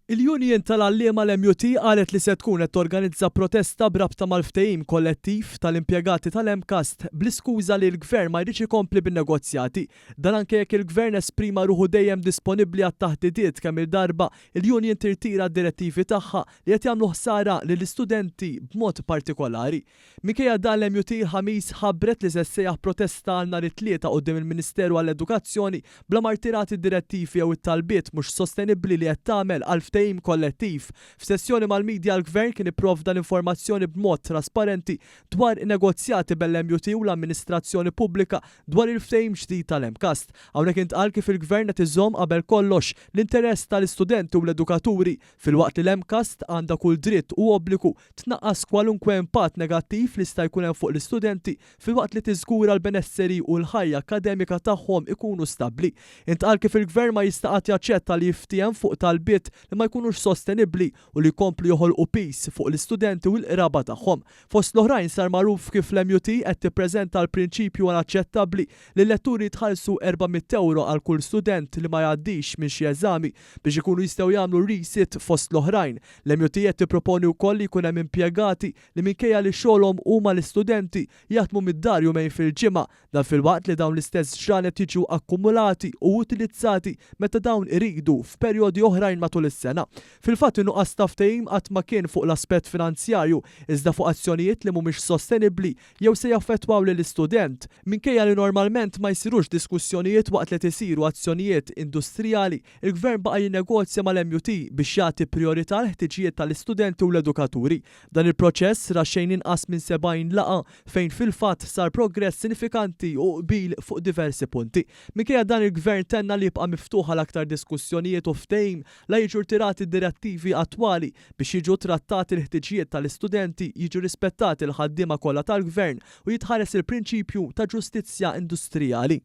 Il-Union tal-Għalliema l-MUT qalet li se tkun qed torganizza protesta b'rabta mal-ftehim kollettiv tal-impjegati tal-MCAST bl-iskuża li l-Gvern ma jridx ikompli bin-negozjati. Dan anke jekk il-Gvern esprima ruħu dejjem disponibbli għat-taħdidiet kemm-il darba il-union tirtira d-direttivi tagħha li qed jagħmlu ħsara lill-istudenti b'mod partikolari. Minkejja dan l-MUT il-Ħamis ħabbret li se ssejjaħ protesta għal nhar it-Tlieta quddiem il-Ministeru għall-Edukazzjoni bla ma rtirat id-direttivi jew it-talbiet mhux sostenibbli li qed tagħmel għall-ftehim kollettiv. F'sessjoni mal-media l-Gvern kien ipprovda l-informazzjoni b'mod trasparenti dwar negozjati bel-MUT u l-amministrazzjoni pubblika dwar il-ftehim ġdid tal-MCAST. Hawnhekk intqal kif il-Gvern qed iżomm qabel kollox l-interess tal-istudenti u l-edukaturi Filwaqt li l-MCAST għandha kull dritt u obbligu tnaqqas kwalunkwe impatt negattiv li jista' jkun hemm fuq l-istudenti filwaqt li tiżgura l-benesseri u l-ħajja akkademika tagħhom ikunu stabbli. Intqal kif il-Gvern ma jista' qatt jaċċetta li jiftiehem fuq talbiet li ma jkunux sostenibbli u li jkomplu joħolqu piż fuq l-istudenti u l-qraba tagħhom. Fost l-oħrajn sar magħruf kif l-MUT qed tippreżenta l-prinċipju anaċċettabbli li l-letturi jitħallsu 400 ewro għal kull student li ma jgħaddix minn xi eżami biex ikunu jistgħu jagħmlu resit fost l-oħrajn. L-MUT qed tipproponi wkoll li jkun hemm impjegati li minkejja li xogħolhom huma l-istudenti, jaħdmu mid-dar jumejn fil-ġimgħa. Dan filwaqt li dawn l-istess ġranet jiġu akkumulati u utilizzati meta dawn iridu f'perjodi oħrajn matul is-sena. Fil-fatt in-nuqqas ta' ftehim qatt ma kien fuq l-aspett finanzjarju iżda fuq azzjonijiet li mhumiex sostenibbli jew se jaffettwaw lill-istudent. Minkejja li normalment ma jsirux diskussjonijiet waqt li qed isiru azzjonijiet industrijali, il-Gvern baqa' jinnegozja mal-MUT biex jagħti prijorità l-ħtiġijiet tal-istudenti u l-edukaturi. Dan il-proċess ra xejn inqas minn 70 laqgħa fejn fil-fatt sar progress sinifikanti u qbil fuq diversi punti. Minkejja dan il-Gvern tenna li jibqa' miftuħ għal aktar diskussjonijiet u ftehim la jiġu rtirati d-direttivi attwali biex jiġu trattati l-ħtiġijiet tal-istudenti, jiġu rispettati l-ħaddiema kollha tal-Gvern u jitħares il-prinċipju ta' ġustizzja industrijali.